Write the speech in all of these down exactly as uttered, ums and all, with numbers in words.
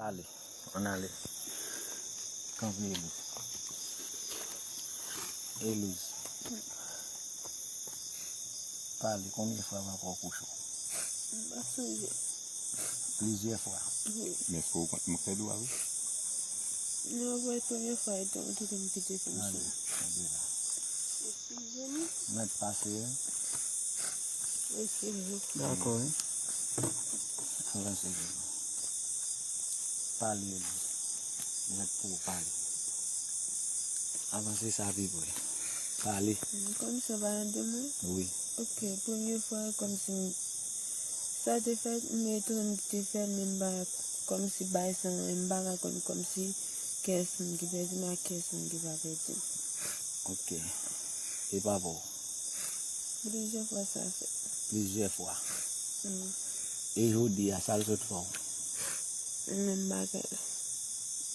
Ale, ann ale. Kanpe, Elouz. Elouz. Pale, konbyen fwa papa w kouche w? M pa sonje. Plizyè fwa. Wi. Men èske w konn mwen fè dwa wi? Non, vre, premye fwa, e te, ou te konn kite pou m ale, sou. Kanpe la. Eskize m. Mèt pase. Eskize. Dakò, wi. Avanse. Pale, Elouz. Mèt pou w pale. Avanse sa pi pre. Pale. Kòmsi w pa tande mwen? Wi. Ok, premye fwa, kòmsi m, sa te fèt, m etone m ki te fèt, men m pa, kòmsi bay sa, m pa ka konn, kòmsi kiyès moun ki pèdi m ak kiyès moun ki pa pèdi m. Ok. E papa w? Plizyè fwa sa fèt. Plizyè fwa. Wi. E jodi a, sa l sot fè w? Menm bagay la.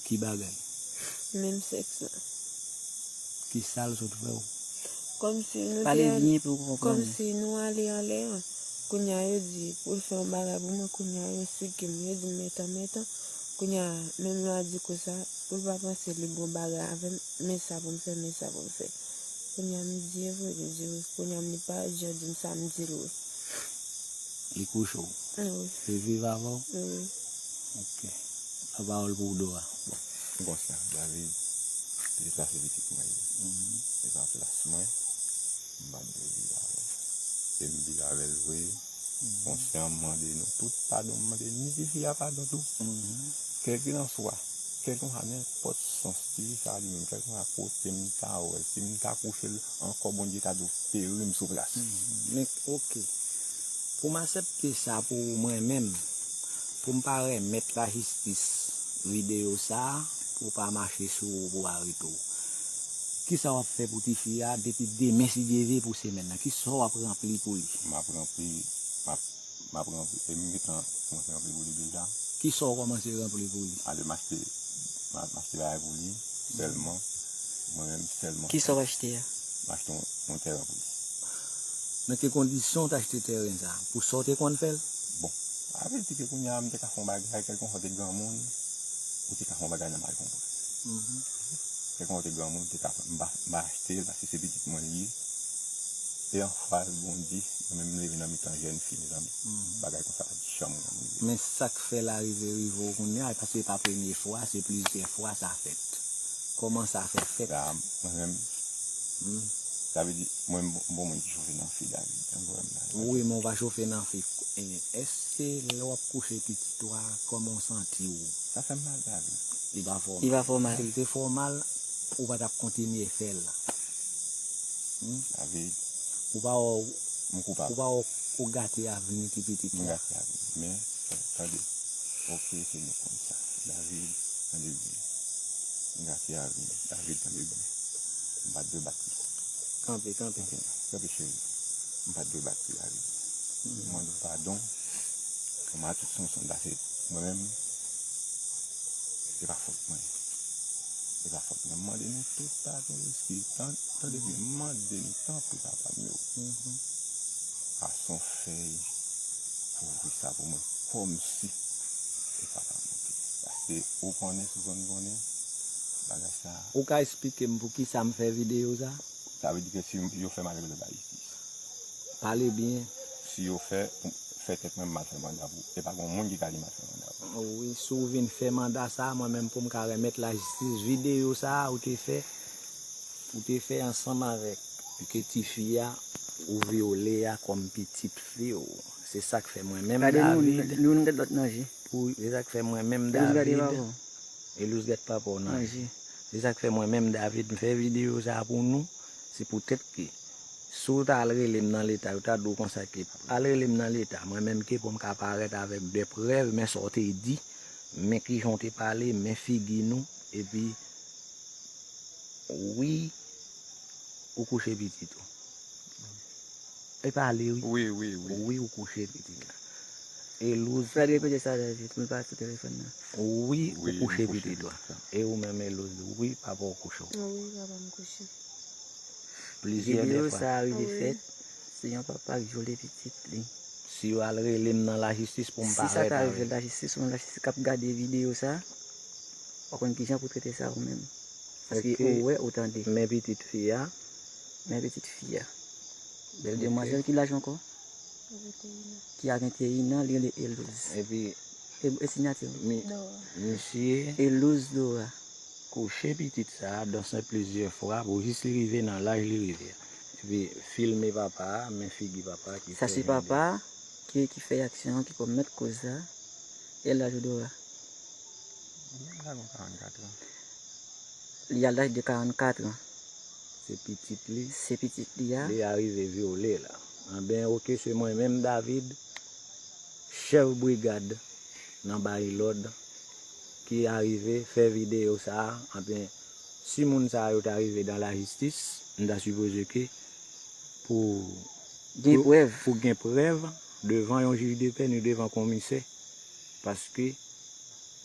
Ki bagay? Menm sèks la. Ki sa l sot fè w? Kòmsi nou te Pale al-, byen pou w konprann. Kòmsi nou ale anlè an. Kounye a yo di pou l fè yon bagay pou mwen, kounye a yo sike m, yo di m mèt an, mèt an. Kounye a, menm lè a di konsa, pou l pa panse li gon bagay avè m, men sa pou m fè, men sa pou m fè. Kounye a m di e vre, li di wi. Kounye a m li pa jan di m sa, m di l wi. Li kouche w? Wi. Li viv avè w? Wi. Ok. Lapawòl pou w, Dora. Bon, m konsyan, David, se sa se pitit mwen ye. Mhm. Se pa plas mwen, m pa t dwe viv avè l. E m viv avè l vre, mhm, konsyan, m mande nou tout padon, m mande ni tifi a padon tou. Mhm. Kèlkelanswa, kèlkelanswa nenpòt sans tifi sa li menm, kèlkelanswa kote m ta wè l, si m ta kouche l ankò, Bondye ta di w peri m sou plas. Mhm. Men, ok. Pou m aksepte sa pou mwen menm, pou m pa remèt lajistis videyo sa a, pou w pa mache sou ou, pou w arete w. Kisa w ap fè pou tifi a depi demen, si Dye vle, pou semèn nan? Kisa w ap ranpli pou li? M ap ranpli, m ap, m ap ranpli, e m gentan kòmanse ranpli pou li deja. Kisa w kòmanse ranpli pou li? Ale m achte, m ap, m achte bagay pou li, sèlman, mwen menm sèlman. Kisa w achte a? M achte yon, yon tèren pou li. Nan ki kondisyon w t achte tèren sa a? Pou sa w te konn fè l? Bon, sa vle di ke kounye a m te ka fè yon bagay, kèlkeswa w te granmoun, ou te ka fè yon bagay nan mal konprann. Mhm. Kèlkeswa w te granmoun, ou te ka fè, m pa, m pa achte l paske se pitit mwen li ye. E anfas, Bondye, mwen menm m leve nan mitan jèn fi, mezanmi. Mhm. Bagay konsa pa t janm rive. Men sa k fè l arive, rive w kounye a, paske se pa premye fwa, se plizyè fwa sa fèt. Kòman sa fè fèt? La, mwen menm, hmm, sa vle di, mwen, m bon, m bon moun ki chofe nan fi, David. Tankou wè m la. Wi, men w pa chofe nan fi. E, èske lè w ap kouche pitit ou a, kòman w santi w? Sa fè m mal, David. Li pa fè w mal. Li pa fè w mal. Si l te fè w mal, ou pa t ap kontinye fè l. Hmm? David. Ou pa wè w, m koupab. Ou pa wè w gate avni ti pitit la. M gate avni. Men, tande. Ok, se nou konn sa. David, tande byen. M gate avni. David, tande byen. M pa t dwe bat li. Kanpe, kanpe. Kanpe, kanpe, cheri. M pa t dwe bat li, David. M mande w padon. Kòm a tout sans, paske mwen menm, se pa fòt mwen. Se pa fòt mwen. M mande nou tout padon, eski, tan-, tande byen, m mande nou, tanpri, papa m yo. Mhm. Pase yon fèy, kouvri sa pou mwen, kòmsi se papa m te ye. Paske ou konnen, si w konn konnen, bagay sa a. Ou ka eksplike m poukisa m fè videyo sa a? Sa vle di ke si yo fè m ale lòt ba isit. Pale byen. Si yo fè, fè tèt mwen m al fè manda pou, e pa gen moun ki ka di m al fè manda pou. Wi, si w vin fè manda sa a, mwen menm pou m ka remèt lajistis videyo sa a ou te fè, ou te fè ansanm avèk ke tifi a ou vyole a kòm pitit fi w. Se sa k fè mwen menm, David, pou, se sa k fè mwen menm, David, Elouz gade papa w nan je. Se sa k fè mwen menm, David, m fè videyo sa a pou nou. Se poutèt ke si w ta al rele m nan leta, yo ta di w konsa ke al rele m nan leta, mwen menm ke pou m ka parèt avèk de prèv, men sa w te di, men kijan w te pale, men figi nou, epi wi, ou kouche pitit ou. E pale, wi. Wi, wi, wi. Wi, ou kouche pitit la. Elouz. Fred, repete sa, David, mwen pa sou telefòn nan. Wi, ou kouche pitit ou. E ou menm, Elouz, wi, papa w kouche w. Wi, papa m kouche. Plizyè lè fwa. Videyo sa a rive fèt, se yon papa k vyole pitit li. Si yo al rele m nan lajistis pou m parèt avè l. Si sa ta rive lajistis, ou menm lajistis k ap gade videyo sa, w ap konn kijan pou trete sa ou menm. Paske ou wè, ou tande. Men pitit fi a. Men pitit fi a. Bèl demwazèl, ki laj ankò? Ki a venteyen an, li rele Elouz. Epi e, e sinyati w? Misye Elouz Dora. Kouche pitit sa a dans plizyè fwa pou jis li rive nan laj li rive a. Epi filme papa a, men figi papa a ki fè jan de. Sa se papa a ki, ki fè aksyon an, ki komèt koz sa a. E laj ou, Dora? Li al laj de karannkat an. Li al laj de karannkat an. Se pitit li. Se pitit li a. Li arive vyole la. Anben, oke, se mwen menm, David, chèf brigad nan bay lòd, ki arive fè videyo sa a. Anben, si moun sa yo ta rive dan lajistis, m ta sipoze ke pou gen prèv, pou gen prèv devan yon jij de pè ni devan komisè, paske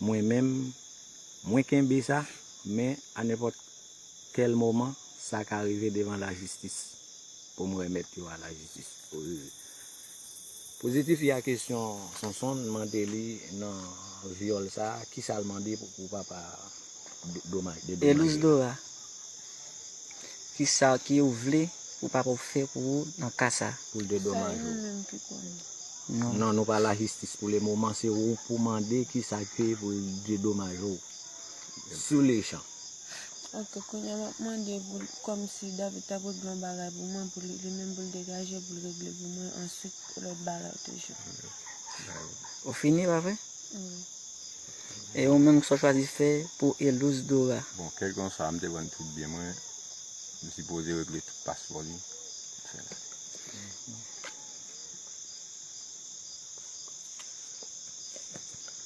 mwen menm, mwen kenbe sa, men a nenpòt kèl moman, sa ka rive devan lajistis pou m remèt yo a lajistis. Pou, pou ti fi a kesyon Sonson mande li nan vyòl sa a, kisa l mande pou, pou papa do-, domaj, dedomaje. Elouz Dora, kisa ki ou vle pou papa w fè pou ou nan ka sa? Pou l dedomaje w. Sa e nou menm ki konnen. Non. Non, nou pa lajistis pou le moman, se ou pou mande kisa ke pou l dedomaje w. Sou le chan. Ok, kounye a m ap mande pou l, kòmsi David t ap regle yon bagay pou mwen, pou li, li menm pou l degaje, pou l regle pou mwen, answit lòt bagay toujou. Ou fini, pa vre? Wi. E ou menm, sa w chwazi fè pou Elouz Dora? Bon, kèlkanswa, m te vann tout byen mwen, m sipoze regle tout paspò li, tout fè la.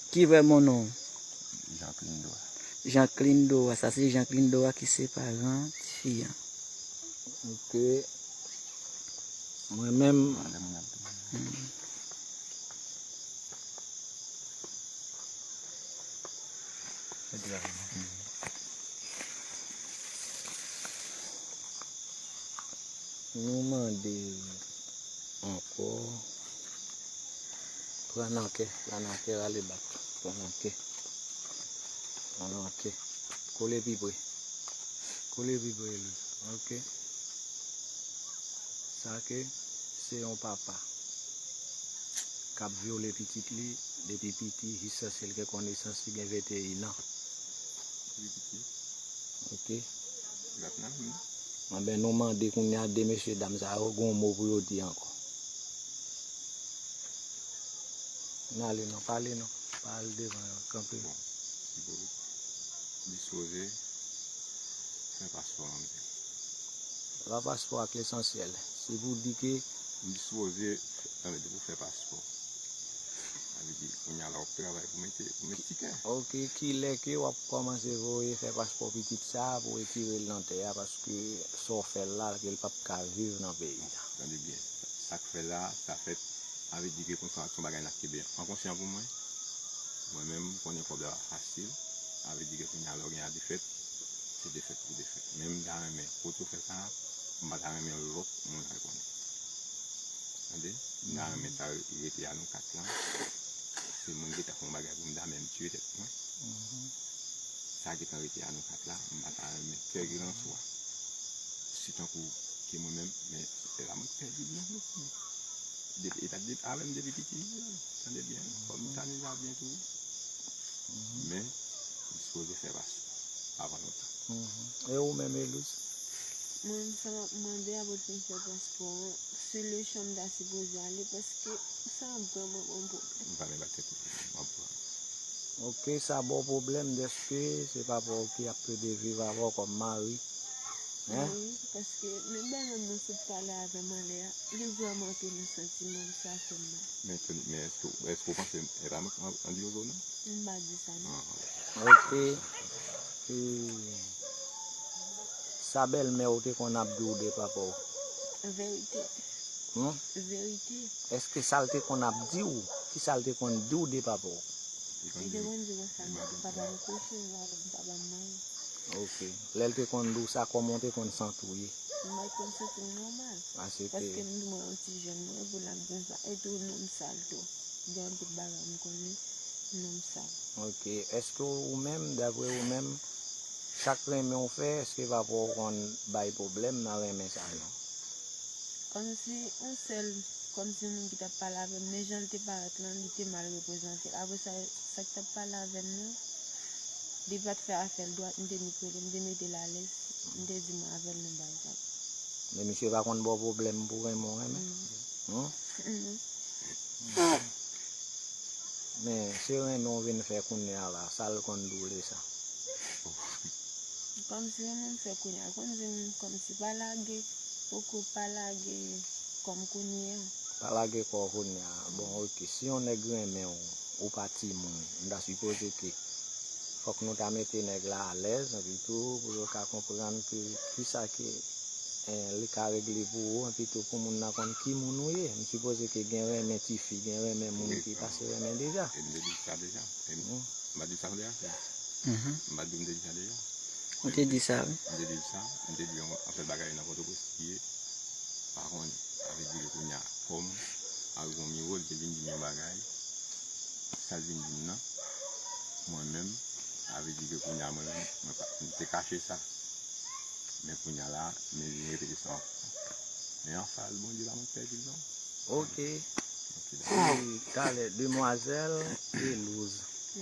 Ki vrè mo non w? Jeancline Dora. Jeancline Dora, sa se Jeancline Dora ki se paran tifi an. Ok. Mwen menm. Nou mande ankò. Pran nan kè, pran nan kè, rale bak. Pran nan kè. Pran nan kè. Kole pi pre. Kole pi pre, Elouz. Ok. Sa ke se yon papa k ap vyole pitit li depi piti jiskaske l gen konesans li gen venteyen an. Li piti. Ok. L ap nan men. Anben, nou mande kounye a de mesye dam sa yo gen yon mo pou yo di ankò. N ale non, pale non. Pa al devan yo, kanpe. Bon, li pou dispoze fè paspò an. Se pa paspò a k lesansyèl. Se pou di ke m dispoze, tande, pou fè paspò. Sa vle di, kounye a la, w ap travay pou mete, pou mete tikè. Ok, kilè ke w ap kòmanse voye fè paspò pitit sa a pou retire l nan tè a, paske sa w fè l la, ke l p ap ka viv nan peyi a? Tande byen, sa k fè l la, sa fèt, sa vle di ke konsa, se yon bagay n ap kenbe an konsyan pou mwen. Mwen menm, m konnen kòb la pa fasil, sa vle di ke kounye a, lè w gen a defèt, se defèt pou defèt. Men m ta renmen, kote w fè sa a, m pa ta renmen lòt moun al konnen. Tande? M ta renmen sa rete a nou kat lan. Se mwen ki ta fè yon bagay pou m ta menm tiye tèt mwen. Sa gentan rete a nou kat la, m pa ta renmen kèlkelanswa. Si tankou ke mwen menm, men se la mwen pèdi l nan nou. Depi, e pa depi avè m depi piti, tande byen. Fò m tande sa byen tou. Men, m dispoze fè paspò avan lontan. E ou menm, Elouz? Mwen, sa m ap mande a pou l fin fè paspò an, se le chan m ta sipoze ale, paske sa ap vrèman ban m pwoblèm. M pa menm ba tèt ou, m ap pran. Ok, sa ba w pwoblèm dèske se papa w ki ap plede viv avè w kòm mari. Hein? Wi, paske menm bagay m nan sot pale avè m anlè a, li vrèman antre nan santiman m, sa fè m mal. Men, Tony, men èske, èske w panse e pa mwen k an, an di yo zo non? M pa di sa non. Ok. E sa bèlmè w te konn ap di w de papa w? Verite. Hmm? Verite. Èske sa l te konn ap di w? Kisa l te konn di w de papa w? Li te konn di konsa, papa m kouche, papa m mare. Ok. Lè l te konn di w sa, kòman w te konn santi w ye? M pa t konn santi m nòmal. Paske m di mwen yon ti jèn mwen, epi l ap di m sa. E tou, nonm sal tou. Gen anpil bagay m konnen, nonm sal. Ok. Èske ou menm, dapre ou menm, sa k renmen w fè, èske papa w konn bay pwoblèm nan renmen sa a, non? Kòmsi yon sèl, kòmsi moun ki t ap pale avè m, men jan l te parèt lan, li te mal reprezante l. Apre sa, sa k t ap pale avè m nan, li pa t fè afè l dwat, m te ni kwele, m te mete l alèz, m te di mwen avè l nan bay zam. Men misye pa konn ba w pwoblèm pou renmen w renmen? Non. Non? Non. Men se renmen w vin fè kounye a la, sa l konn di w de sa? Kòmsi renmen m fè kounye a, konn di m kòmsi pa lage, poko pa lage kò m kounye a. Pa lage kò w kounye a. Bon, ok, si yon nèg renmen w, ou pa timoun, m ta sipoze ke fòk nou ta mete nèg la alèz, epi tou, pou yo ka konprann ke kisa ke, eh, li ka regle pou ou, epi tou pou moun nan konn ki moun ou ye. M sipoze ke gen renmen tifi, gen renmen moun ki pase renmen deja. E m te di sa deja. E m, m pa di sa deja? Mhm. M pa di w m te di sa deja? Ou te di sa, wi. M te di sa, m te di yon afè bagay nan Pòtoprens ki ye. Pa konn, sa vle di ke kounye a, kòm, avèk yon miwo, li te vin di m yon bagay, sa l vin di m nan, mwen menm, sa vle di ke kounye a, mwen menm, mwen pa, m te kache sa. Men kounye a la, men vin repete sa ankò. Men anfas Bondye la, mwen pèdi l non. Ok. Ok, dakò. E talè, demwazèl Elouz.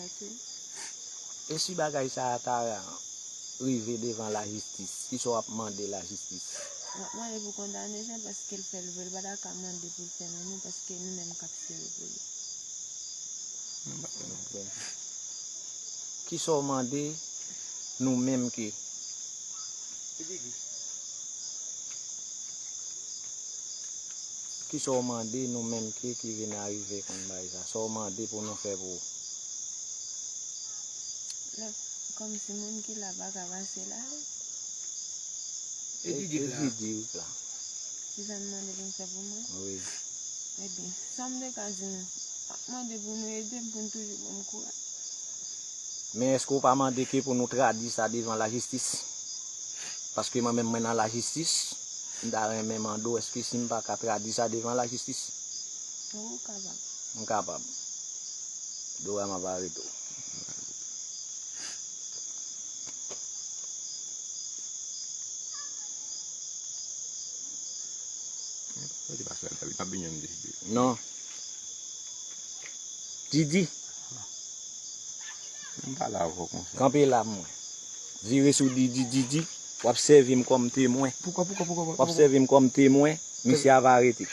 Ok. E si bagay sa a ta rive devan lajistis, kisa w ap mande lajistis? M ap mande pou kondanesyon paske l fè l vre, l pa ta ka mande pou l fè nan nou paske nou menm k ap sere pou li. Ok. Kisa w mande nou menm ke Kisa w mande nou menm ke ki vin arive konn bagay sa? Sa w mande pou nou fè pou ou? Lè, kòmsi moun ki la pa ka pase l ale. E, e Didi k la. Didi k la. Kisa n mande pou n fè pou mwen? Wi. Ebyen, sa m te ka di nou, m ap mande pou nou ede m, pou n toujou ban m kouraj. Men èske w pa mande ke pou nou tradui sa devan lajistis? Paske mwen menm mwen nan lajistis, m ta renmen mande w èske si m pa ka tradui sa devan lajistis? Wi, ou kapab. M kapab. Dora, m ap arete w. Mwen te pase avèk David, m ap vini an m deside. Non. Didi. M pale avè w konsa. Kanpe la pou mwen. Vire sou Didi, Didi. W ap sèvi m kòm temwen. Poukwa, poukwa, poukwa, poukwa? W ap sèvi m kòm temwen. Misye ava arete.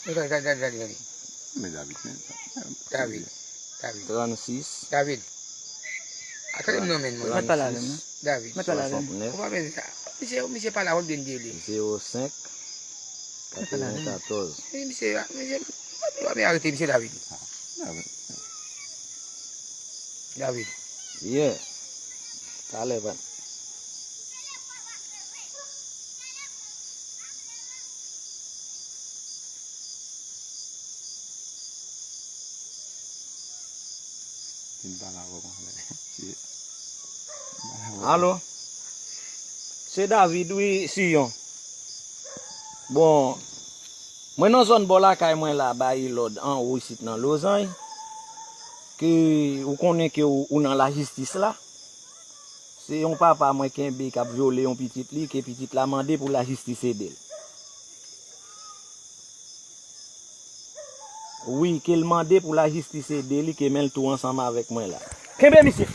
Gade, gade, gade, gade, gade. Men David, men. David. David. Trannsis. David. A, tande m non, men, mwen. Mèt pale avè m, non. David. Mèt pale avè m. Swasantnèf. Ou pa men sa. Misye, misye pale avè w byen de li. Zewo senk. Mèt pale avè m. Katrevenkatòz. E misye, misye, misye, misye arete misye David. David. David. Yeah. Talè, frè m. Vin pale avè w konsa. Alo? Se David, wi, Siyon. Bon, mwen nan zòn bò lakay mwen la, bay lòd anwo isit nan Lozany, ke ou konnen ke ou, ou nan lajistis la. Se yon papa mwen kenbe k ap vyole yon pitit li, ke pitit la mande pou lajistis ede l. Wi, ke l mande pou lajistis ede li, ke men l tou ansanm avèk mwen la. Kenbe misye!